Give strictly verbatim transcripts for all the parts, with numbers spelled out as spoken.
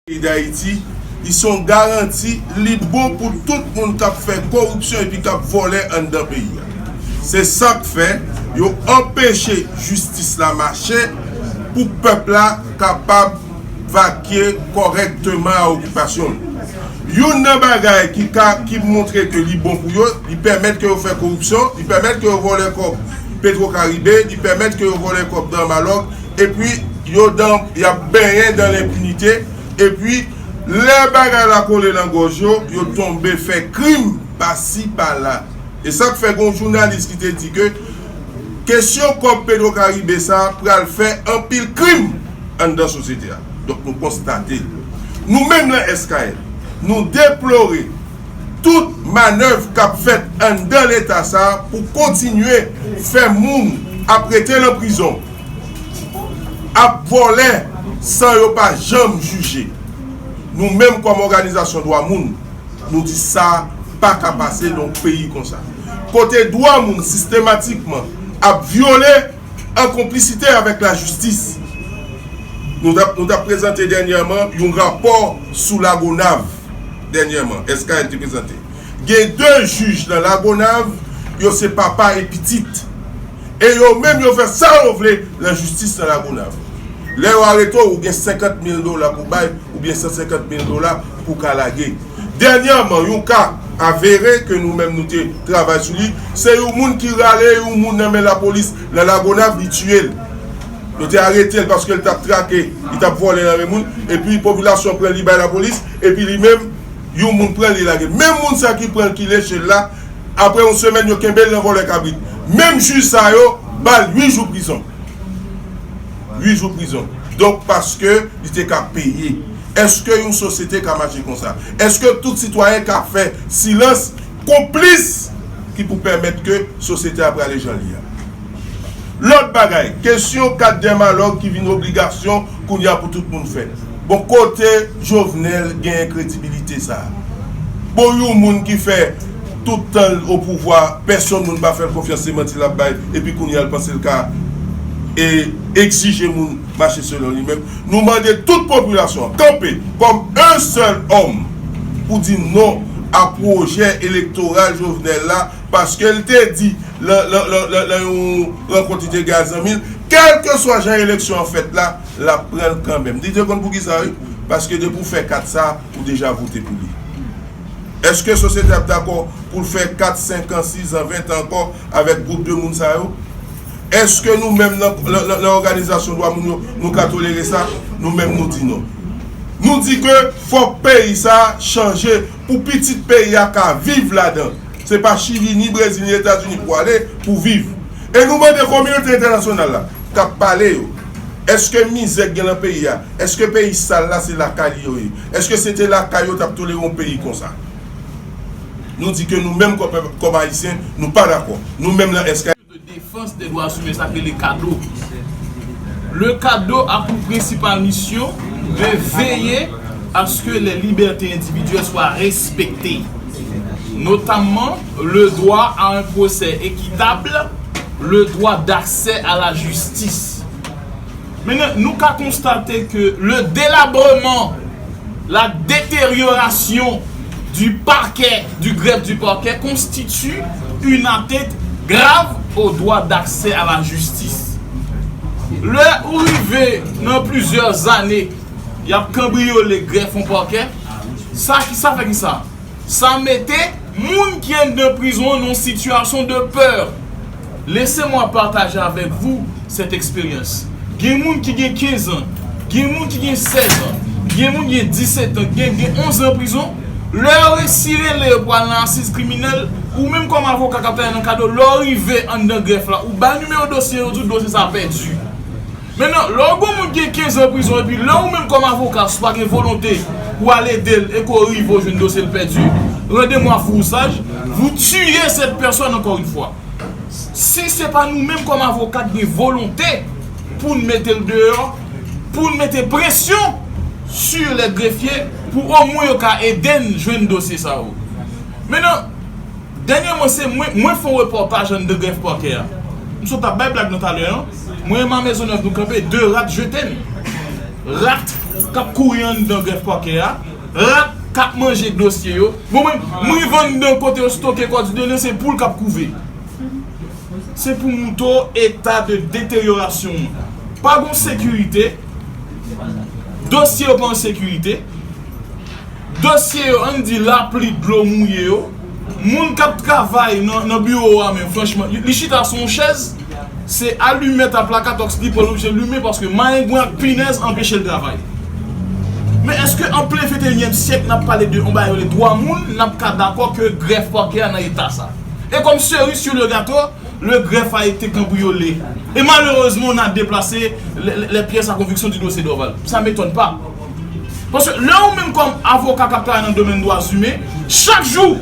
peyi Dayiti, li se yon garanti, li bon pou tout moun k ap fè koripsyon epi k ap vòlè anndan peyi a. Se sa k fè yo anpeche jistis la mache pou pèp la kapab vakye kòrèkteman a okipasyon l. Youn nan bagay ki ka, ki montre ke li bon pou yo, li pèmèt ke yo fè koripsyon, li pèmèt ke yo vòlè kòb Petro Caribe, li pèmèt ke yo vòlè kòb Damalòg, epi yo dan, y ap benyen dan lenpinite, epi lè bagay la kole nan gòj yo, yo tonbe fè krim pasi pala. E sa k fè gon jounalis ki te di ke kesyon kòb Petro Caribe sa pral fè anpil krim anndan sosyete a. Donk, nou konstate l. Nou menm nan S K L, nou deplore tout manèv k ap fèt anndan Leta sa pou kontinye fè moun ap rete nan prizon, ap vòlè san yo pa janm jije. Nou menm kòm òganizasyon dwa moun, nou di sa pa ka pase nan yon peyi konsa. Kote dwa moun sistematikman ap vyole an konplisite avèk lajistis. Nou t ap, nou t ap prezante dènyèman yon rapò sou Lagonav dènyèman, S K L te prezante. Gen de jij nan Lagonav, yo se papa e pitit. E yo menm yo fè sa yo vle nan jistis nan Lagonav. Lè yo arete w, ou gen senkant mil dola pou bay, oubyen san senkant mil dola pou ka lage. Dènyèman, yon ka avere ke nou menm nou te travay sou li, se yon moun ki rale yon moun nan men lapolis nan Lagonav, li tiye l. Yo te arete l paske l t ap trake, li t ap vòlè nan men moun, epi popilasyon pran li bay lapolis, epi li menm, yon moun pran li lage. Menm moun sa ki pran l, ki leche l la, apre yon semèn, yo kenbe l nan vòlè kabrit. Menm jij sa yo ba l uit jou prizon. Uit jou prizon. Donk, paske li te ka peye. Èske yon sosyete ka mache konsa? Èske tout sitwayen ka fè silans konplis ki pou pèmèt ke sosyete a prale jan li a? Lòt bagay, kesyon kat Damalòg ki vin obligasyon kounye a pou tout moun fè. Bon, kote Jovenel genyen kredibilite sa a? Bon, yon moun ki fè tout tan l o pouvwa, pèsonn moun pa fè l konfyans, se manti l ap bay, epi kounye a l panse l ka e egzije moun mache selon li menm. Nou mande tout popilasyon an kanpe kòm un seul homme pou di non a pwojè elektoral Jovenel la, paske l te di lan, lan, lan, lan, lan yon rankont li te gen ak zanmi l, kèlkeswa jan eleksyon an fèt la, l ap pran l kanmenm. Li te konn poukisa, wi, paske depi w fè kat sa, ou deja vote pou li. Èske sosyete ap dakò pou l fè kat, senk an, sis an, ven an ankò avèk gwoup de moun sa yo? Èske nou menm nan, nan, nan, nan òganizasyon dwa moun yo, nou ka tolere sa? Nou menm nou di non. Nou di ke fòk peyi sa a chanje pou pitit peyi a ka viv ladan. Se pa Chili, ni Brezil, ni Etazini pou ale pou viv. E nou mande kominote entènasyonal la, k ap pale yo, èske mizè k gen nan peyi a, èske peyi sal la se lakay li yo ye? Èske se te lakay yo t ap tolere yon peyi konsa? Nou di ke nou menm kòm, kòm Ayisyen, nou pa dakò. Nou menm nan S K L. De défense des droits humains, sa k rele kado. Le kado a pour principale mission de veiller à ce que les libertés individuelles soient respectées, notamment le droit à un procès équitable, le droit d'accès à la justice. Maintenant, nou ka konstate que le délabrement, la détérioration du parquet, du greffe, du parquet constitue une atteinte grave au droit d'accès à la justice. Lè ou rive nan plizyè zane, y ap kanbriyole grèf yon pakè, sa ki, sa fè ki sa? Sa mete moun ki anndan prizon an nan yon sitiyasyon de pè. Laissez-moi partager avec vous cette expérience. Gen moun ki gen kenz an, gen moun ki gen sèz an, gen moun ki gen disèt an, gen, gen onz an prizon. Lè yo resi rele yo pou al nan asiz kriminèl, ou menm kòm avoka k ap travay nan kado, lè w rive anndan grèf la, ou bay nimewo dosye, yo di w dosye sa pèdi. Mentnan, lè w gen yon moun ki gen kenz an prizon, epi lè ou menm kòm avoka, si w pa gen volonte pou w al ede l e ke w rive w jwenn dosye l pèdi, rendez-moi à Fouroussage, vous tuez cette personne encore une fois. Si se pa nou menm kòm avoka ki gen volonte pou n mete l deyò, pou n mete presyon sur les greffiers, pou omwen yo ka ede n jwenn dosye sa yo. Mentnan, dènyèman, se mwen, mwen fè yon repòtaj anndan grèf pakè a. M sot ap bay blag nan talè an. Mwen e Mme Maisonneuve, nou kanpe, deux rats, je t'aime. Rat k ap kouri anndan grèf pakè a, rat k ap manje dosye yo. Bon, mwen, m rive anndan kote yo stoke kòdonè, se poul k ap kouve. Se pou montre w eta de deteryorasyon an. Pa gon sekirite. Dosye yo pa an sekirite. Dosye yo, ann di lapli, dlo mouye yo. Moun k ap travay nan, nan biwo a menm, franchman, li, li chita sou yon chèz, se alimèt a plakatòks li pran, l oblije limen paske mayengwen ak pinèz anpeche l travay. Men èske an plen venteyinyèm syèk n ap pale de yon bagay yo rele dwa moun, n ap ka dakò ke grèf pakè a nan eta sa? E kòm cerise sur le gâteau, le greffe a été cambriolé. Et malheureusement, on a déplacé les, les- les pièces à conviction du dossier Dorval. Ça m'étonne pas. Paske lè ou menm kòm avoka k ap travay nan domèn dwa imen, chak jou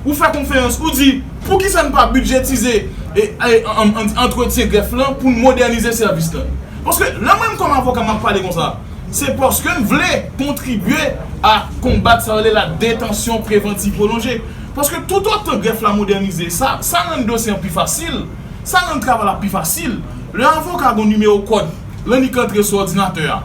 ou fè konferans, ou di, poukisa n pa bidjetize e, e, an- an- antretyen grèf lan pou n modènize sèvis lan? Paske lè mwen menm kòm avoka m ap pale konsa, se paske m vle kontribye a konbat sa yo rele la détention préventive prolongée. Paske toutotan grèf la modènize, sa, sa rann dosye an pi fasil, sa rann travay la pi fasil. Lè avoka gon nimewo kòd, l annik antre sou òdinatè a,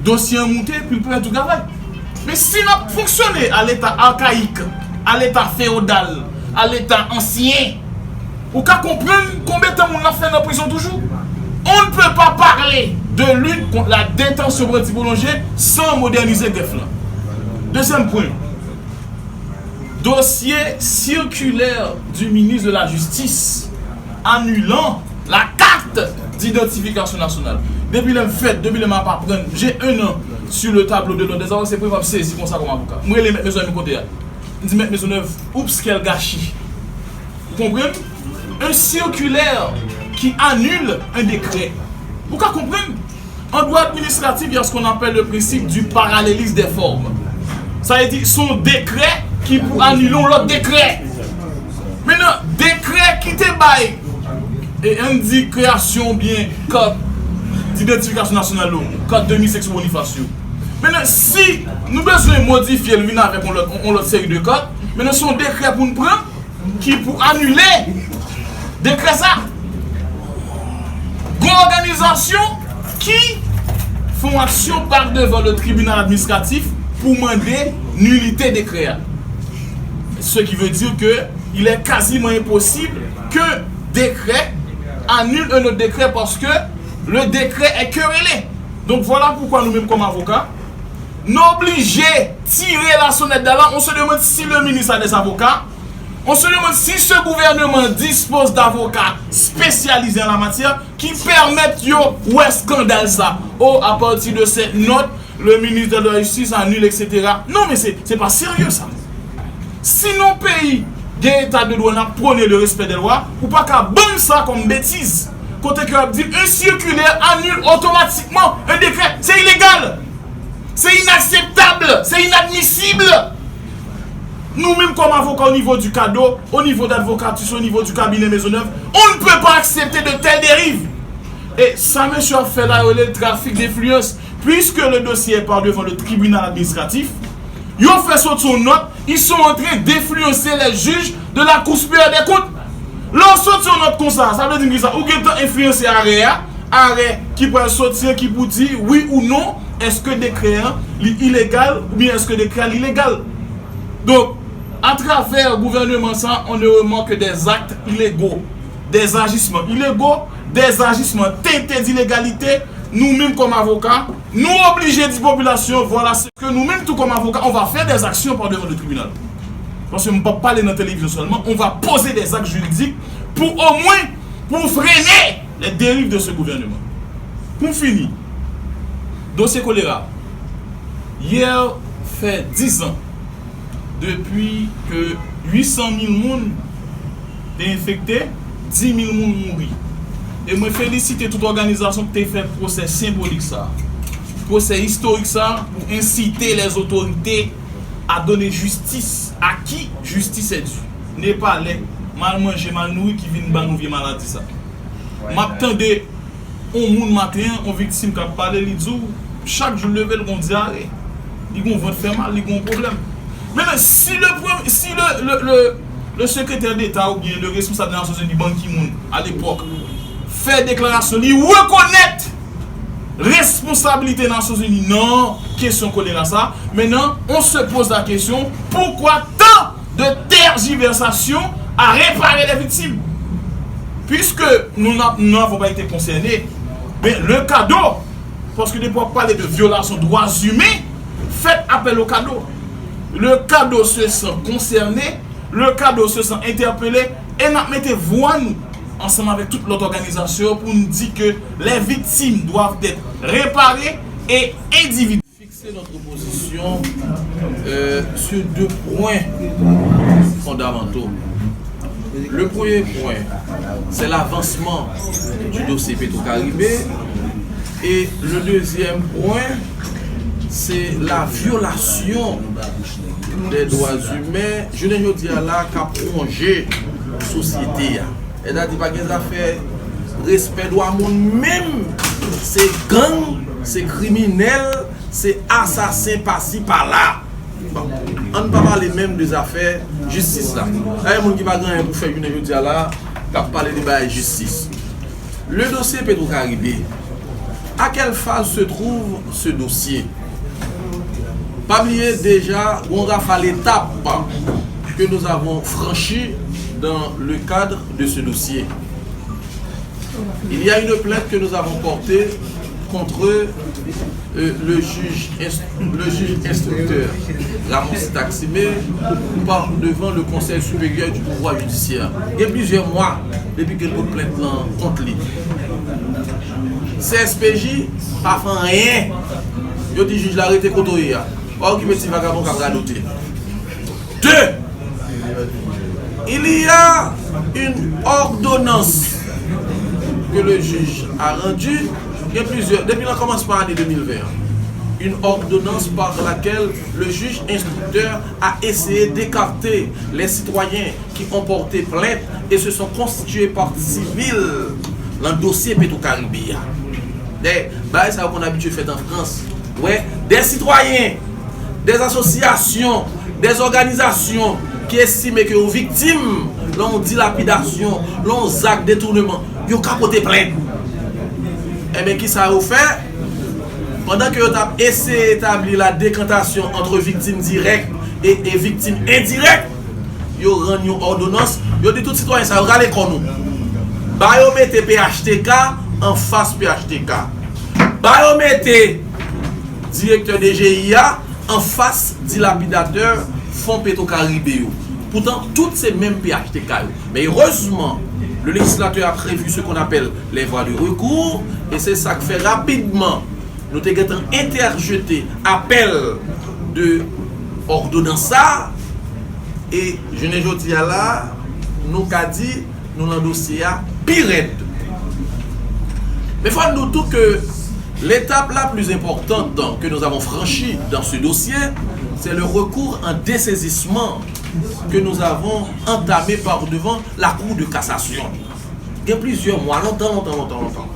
dosye an moute, epi l pèmèt ou travay. Men si n ap fonksyone a leta akayik, a leta feyodal, a leta ansyen, ou ka konprann konbyen tan moun ap fè nan prizon toujou. On ne peut pas parler de lutte contre la détention préventive prolongée sans moderniser grèf lan. Dezyèm pwen, dosye sirkilè du ministre de la Justice annulant la carte d'identification nationale. Depi lè m fèt, depi lè m ap aprann, j'ai un an sur le tableau de l'ordre des avocats, se premye fwa m sezi konsa kòm avoka. M rele mèt Mezonèv kote a. M di, mèt Mezonèv, oups, quel gâchis. Ou konprann? Un circulaire qui annule un décret. Ou ka konprann? En droit administratif, il y a ce qu'on appelle le principe du parallélisme des formes. Sa vle di, se yon dekrè ki pou anile yon lòt dekrè. Mentnan, dekrè ki te bay, e ann di, kreyasyon oubyen kat idantifikasyon nasyonal yo, kat de mil senk sou Boniface yo. Mentnan, si nou bezwen modifye l vin avèk yon lòt, yon lòt seri de kat, mentnan se yon dekrè pou n pran ki pou anile dekrè sa. Gon òganizasyon ki fè yon aksyon pa devan le tribunal administratif pou mande nilite dekrè a. Ce qui veut dire que il est quasiment impossible que décret annule un autre décret parce que le décret est querellé. Donc voilà pourquoi nous-mêmes comme avocats, nou oblije tire la sonnette d'alarme. On se demande si le ministre a des avocats. On se demande si ce gouvernement dispose d'avocats spécialisés en la matière ki pèmèt yo wè skandal sa. Oh, à partir de cette note, le ministre de la Justice annule, et cetera. Non, men se, se pa serye sa. Si nan yon peyi gen eta de dwa, n ap pwone le respect des lois, ou pa ka ban m sa kòm betiz. Kote ke y ap di, un circulaire annule automatiquement un décret. Se ilegal. Se inakseptab. Se inadmisib. Nou menm kòm avoka au niveau du CADO, au niveau d'Advocatus, au niveau du cabinet Maisonneuve, on ne peut pas accepter de telles dérives. E sa mesye ap fè la, yo rele l trafik denfliyans. Puisque le dossier est par devant le tribunal administratif, yo fè soti yon nòt, ils sont en train d'influencer les juges de la Cour supérieure des comptes. Lè w soti yon nòt konsa, sa vle di kisa? Ou gentan enfliyanse arè a, arè ki pral soti an ki pou di wi ou non, èske dekrè an li ilegal oubyen èske dekrè a li legal. Donk, atravè gouvèneman sa, on ne remarque que des actes illégaux, des agissements illégaux, des agissements teintés d'illégalité. Nou menm kòm avoka, nou oblije di popilasyon, vwala, se ke nou menm tou kòm avoka, on va faire des actions par devant le tribunal. Paske m p ap pale nan televizyon sèlman, on va poser des actes juridiques pou omwen, pou freine les dérives de ce gouvernement. Pou m fini, dosye kolera. Yè fè diz an depi ke uit san mil moun te enfekte, dis mil moun mouri. E mwen felisite tout òganizasyon ki te fè pwosè senbolik sa a, pwosè istorik sa a, pou ensite les autorités à donner justice à qui justice est due. Nepalè mal manje, mal nouri ki vin ban nou vye maladi sa. M ap tande yon moun maten an, yon viktim k ap pale, li di w, chak jou l leve, l gon dyare, li gon vant fè mal, li gon pwoblèm. Men si le premye, si le, le, le, le sekretè deta oubyen le responsab de Nasyonzini, Ban Ki-moon, alepòk, fè deklarasyon, li rekonèt responsabilité Nations Unies nan kesyon kolera sa. Maintenant, on se pose la question, pourquoi tant de tergiversations à réparer les victimes? Puisque nous n'a- nous n'avons pas été concernés, ben, le cadeau, parce que depuis on parle de violation de droits humains, faites appel au cadeau. Le cadeau se sent concerné, le cadeau se sent interpellé, e n ap mete vwa nou ansanm avèk tout lòt òganizasyon pou n di ke les victimes doivent être réparées et individu- Fixer notre position euh, sur deux points fondamentaux. Le premier point, c'est l'avancement du dossier Petro-Caribe. Et le deuxième point, c'est la violation des droits humains. Jounen jodi a la, k ap wonje sosyete a. Sètadi pa gen zafè respè dwa moun menm. Se gang, se kriminèl, se asasen pasi pala. Bon, ann pa pale menm de zafè jistis la. Dayè moun ki pa gen anyen pou fè jounen jodi a la, k ap pale de bagay jistis. Le dossier Petro-Caribe. À quelle phase se trouve ce dossier? Pa bliye deja gon rafal etap que nous avons franchi dans le cadre de ce dossier. Il y a une plainte que nous avons portée contre euh, le juge, inst- le juge instructeur Ramon Taximé par devant le Conseil supérieur du pouvoir judiciaire. Gen plizyè mwa depi ke l pot plent lan kont li. C S P J pa fè anyen. Yo di jij la rete kote w ye a. Pa okipe ti vagabon k ap radote. Deux, il y a une ordonnance que le juge a rendue. Il y a plusieurs, depuis le commencement de l'année deux mille vingt, une ordonnance par laquelle le juge instructeur a essayé d'écarter les citoyens qui ont porté plainte et se sont constitués partie civile dans le dossier Petro-Caribe. Des bagay sa yo konn abitye fèt an Frans. Wè, des citoyens, des associations, des organisations ki estime ke yon viktim lan yon dilapidasyon, lan yon zak detouneman, yo ka pote plent. Enben, kisa yo fè? Pandan ke yo t ap eseye etabli la dekantasyon ant viktim dirèk e, e viktim endirèk, yo rann yon òdonans, yo di tout sitwayen sa yo rale kò nou. Ba yo mete P H T K anfas P H T K. Ba yo mete direktè D G I a anfas dilapidatè fon Petro Caribe yo. Poutan, tout se menm P H T K yo. Men erezman, le législateur a prévu ce qu'on appelle les voies de recours, e se sa k fè rapidman nou te gentan entèjete apèl de òdonans sa, e jounen jodi a la, nou ka di nou nan dosye a pi rèd. Men fò n di w tou ke l'étape la plus importante que nous avons franchie dans ce dossier, c'est le recours en dessaisissement que nous avons entamé par devant la Cour de cassation. Gen plizyè mwa, lontan, lontan, lontan, lontan.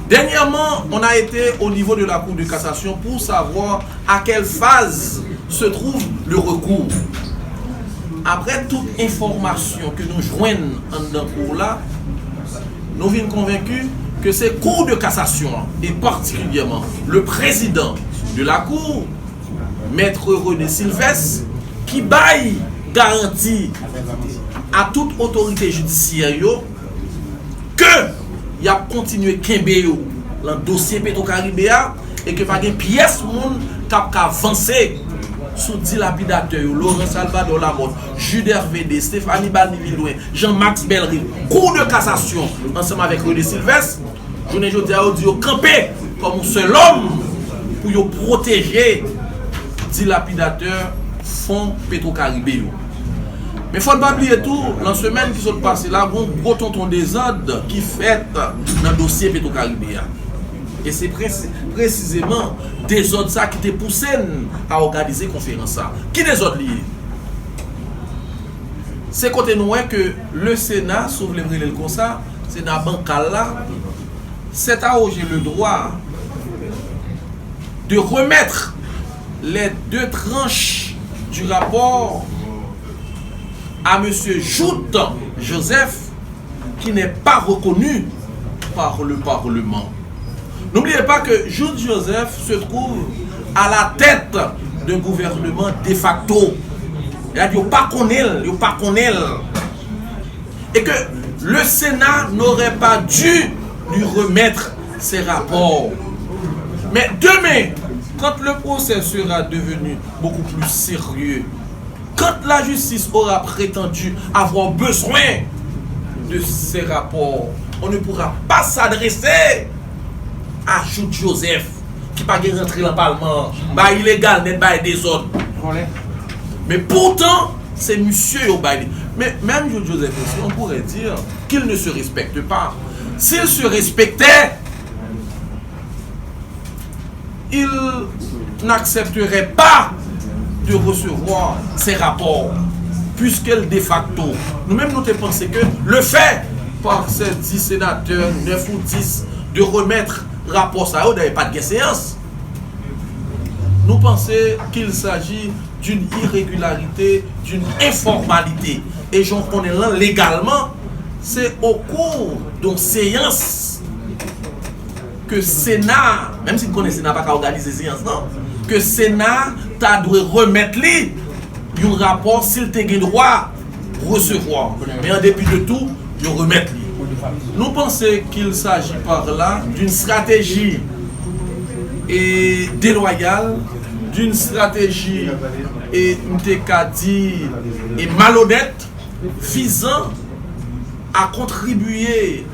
Dernièrement, on a été au niveau de la Cour de cassation pour savoir à quelle phase se trouve le recours. Après toute information que nous joignons en cours là, nous vin convaincus que c'est Cour de cassation et particulièrement le président de la Cour, Maître René Sylvestre, ki bay garanti a tout otorite jidisyè yo ke y ap kontinye kenbe yo lan dosye Petro Caribe a e ke pa gen pyès moun k ap ka vanse sou dilapidatè yo, Laurent Salvador Lamothe, Jude Hervé deux, Stéphanie Balmy Villouin, Jean Max Bellerive, Cour de cassation ansanm avèk René Sylvestre. Jounen jodi a, yo di yo kanpe kòm yon sèl òm pou yo pwoteje dilapidatè fon Petro Caribe yo. Men fò n pa bliye tou, lan semèn ki sot pase la, gon gwo tonton dezòd ki fèt nan dosye Petro Caribe a. E se presi- presizeman dezòd sa ki te pouse n a òganize konferans sa. Ki dezòd li ye? Se kote nou wè ke le Sena, si w vle rele l konsa, Sena bankal la, s'est arrogé le droit de remettre les deux tranches du rapport à monsieur Jouthe Joseph, qui n'est pas reconnu par le Parlement. N'oubliez pas que Jude Joseph se trouve à la tête d'un gouvernement de facto. Yo pa konnen l, yo pa konnen l. Et que le Sénat n'aurait pas dû lui remettre ses rapports. Mais demain, quand le procès sera devenu beaucoup plus sérieux, quand la justice aura prétendu avoir besoin de ces rapports, on ne pourra pas s'adresser a Jude Joseph, ki pa gen rantre lan palman an, bay ilegal nèt, bay dezòd. Men poutan, se misye yo bay li. Men menm Jude Joseph aussi, on pourrait dire qu'il ne se respecte pas. S'il se respectait, il n'accepterait pas de recevoir ces rapports, puisque de facto, nou menm nou te panse ke le fait par ces dix sénateurs, neuf ou dix, de remettre rapò sa yo, dayè pa t gen seyans. Nou panse qu'il s'agit d'une irrégularité, d'une informalité. E jan w konnen lan, legalman, se au cours d'une séance ke Sena, menm si n konnen Sena pa ka òganize seyans lan, ke Sena ta dwe remèt li yon rapò si l te gen dwa resevwa. Men an depi de tou, yo remèt li. Nou panse qu'il s'agit par là d'une stratégie et déloyale, d'une stratégie et m te ka di et malhonnête visant à contribuer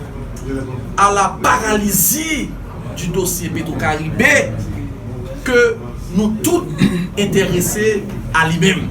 à la paralysie du dossier Petro-Caribe que nous tous intéressés à lui-même.